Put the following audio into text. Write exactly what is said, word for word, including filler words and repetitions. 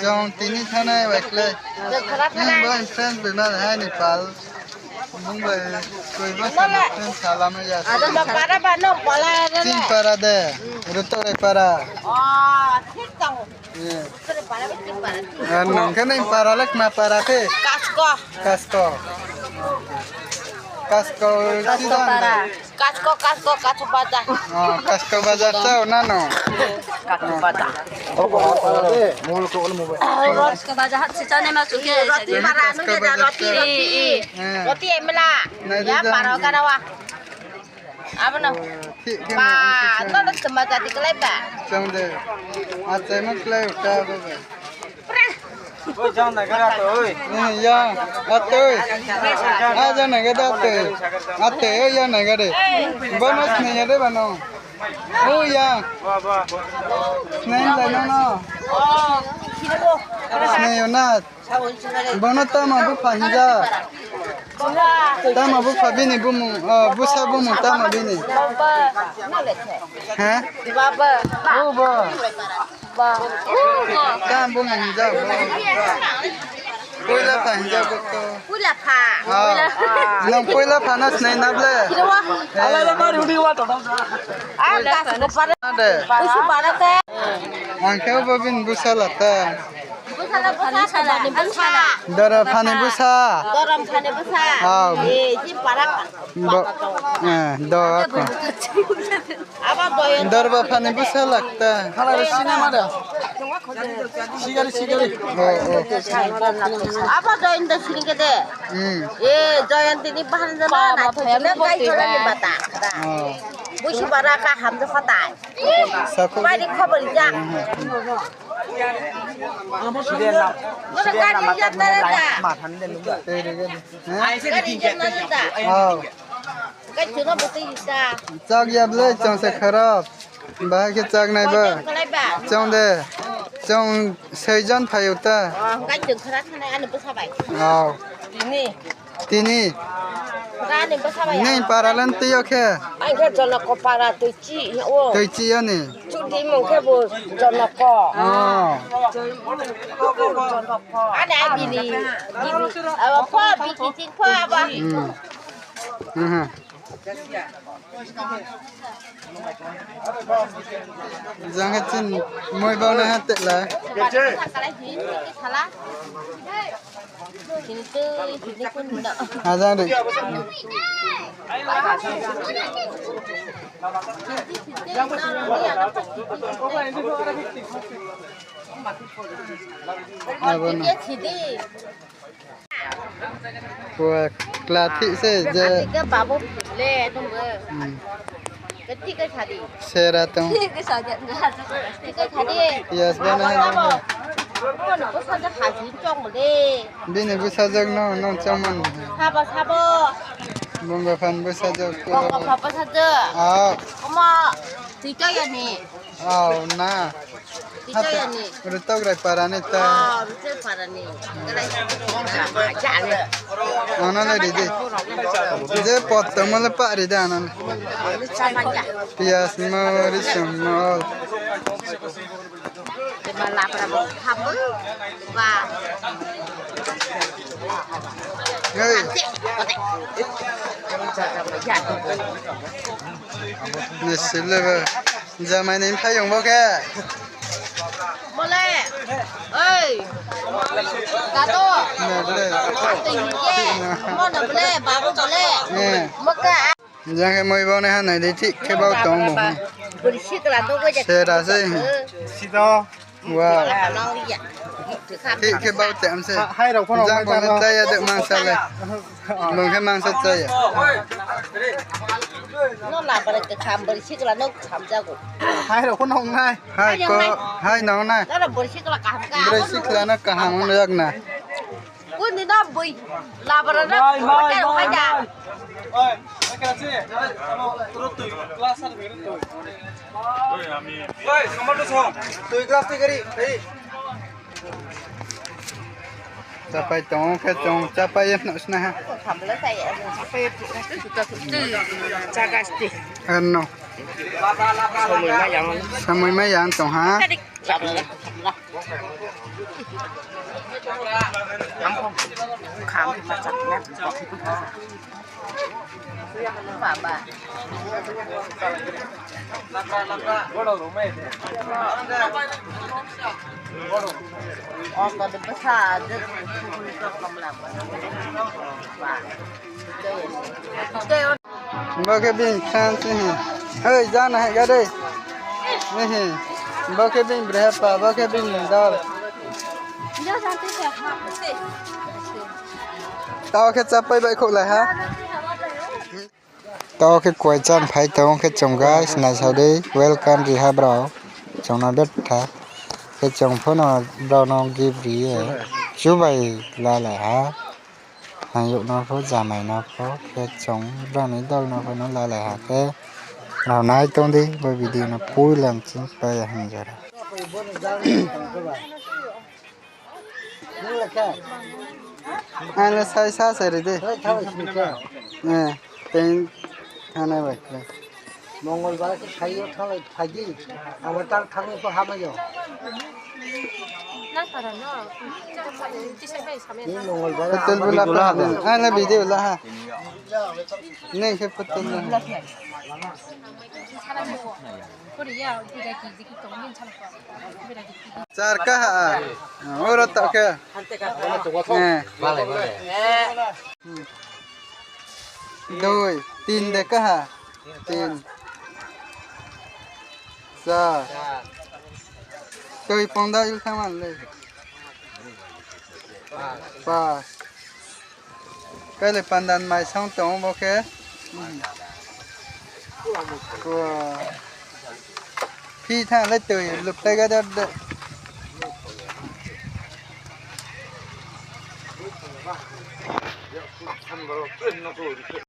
Chung tini thanai bai khlai. Nini bai friend bai ma hai ni pal. Bung bai koi bo friend salam ya. Chini para de. Ruto re para. Nung khe nini para le kma para khe? Kasko. Kasko. Kasko para. Kasko, Kasko, Kasko bazar. Kasko bazar chao na no? Kasko bazar. Kasko bazar hat se chá nai ma chu khe. Roti para, nung khe da roti, roti. Roti emla. Ya para garawa. Abo no. Ba, no no sema jadi kelai ba. Chang de. Achai ma kelai uta ba ba. Oi, jang na gada toi. Oi, ya, atoi. A, jang na gada atoi. Atoi, oi, ya na gada. Bono sinai ya de bano. Oi, ya. Sinai lai no no. Sinai yo na. Bono tama bupha hinja. Tama bupha bini bumung, ah, busa bumung tama bini. He? Ubo. Tama bumung hinja bo. Poila pha hinja bo to. Poila pha. Ah. Nung poila pha no sinai na ble. Ala la mari udi wa to. Ah, kas ko para. Ade. Usu para te. Ang khe ubo bini busa la ta. Dora phani busa. Dora phani busa. Au. Eh, ji para. Bo, eh, do ako. Abo doyen. Dorba phani busa lakta. Hala re sini ma da. Sigari, sigari. Oh, oh. Abo doyen do sini ke de. Hmm. Eh, doyen tini bahan jana na thoi jana kai jana ni bata. Oh. Busi bara ka ham do khatai. Saku. Bai di khobor ja. Chak ya ble, chung se kharap. Bahai khe chak nai ba. Chung de. Chung soi jon phai ou ta. Au. Tini. Nini para le tui yo khe? Ang khe Jonoko para tui chi o. Tui chi yo ni? Chudi mung khe bo Jonoko. Oh. Ani ai bini, bini, abo pho, bini ching pho abo. Hmm. Aha. Jang khe chini moi bau nai ha tela. Ajang de. Abo no. Pua kla thik se je. Ati ke babu le tong bo. Hmm. Ke thik ke sadi. Sera tong. Thik ke sadi. Thik ke sadi. Yes, bana. Bana ko saja haji tong le. Bini bwsajwk no nung chongman. Sabo, sabo. Bungba phan bwsajwk. Bungba phan bwsajwk. Ah. Omo, tui chaya ni. Au, na. Tui chaya ni. Rutokrai para ni ta. Ah, Rutokrai para ni. Ano le ridi. Je pot tongmo le pa ridi ano le. Piyaj, moris, mol. Hei. Nai sile ba. Jamai ni phai yong bo khe. Bole. Oi. Dato. Na bole. Tei ni ye. Mo na bole, babu bole. Mo ka. Jang khe moi bau nai ha nai di, thik khe bau tong bo. Sera se. Wow. Thik khe bau tong se. Jang bo nai chaya de mangsa le. Bung khe mangsa chaya. Hai ko, hai nong nai. Bwrwi sikla no kaham wng yak na. Kuni no bui labra no. Mai, mai, mai, mai. Oi, ekra se. Turo tui glass ar beri tui. Oi, ami. Oi, samar tu song. Tui glass tui gari. Hei. Chapai tong khe chong chapai ye no sna ha. Chapai. Chagas ti. Ano. Samoi mai yang tong ha. Bo khe bini friend se hi. Oi, jana hai ga dei. Ni hi. Bo khe bini brehpa, bo khe bini dol. Tao khe chapai bai khouh lai ha. Tao khe kuai cham phai tong khe chung guys, naisao dei, welcome ri ha brao. Chung no betha. Khe chung pho no brao no gift ri ye. Chubai lalai ha. Hayouh no pho, jamai no pho, khe chung brao ni dol no pho no lalai ha khe. Rao nai tong di, bo video no poila ching pai ya hing jora. Ang le sai sa se ri di. Eh, tei thana bai. Mongolbar khe sai yo thanglai phai di. Abo tang thang pho hamai yo. Ni Mongolbar. Petel bu la pa ha. Ang le video la ha. Ni khe petel la ha. Char kaha. Oro tao khe. Eh. Dui, tin de kaha. Tin. Char. Tui pongda il thangman le. Pas. Kailai pandan mai song tong bo khe. Phi tha le tui lup tai ga de.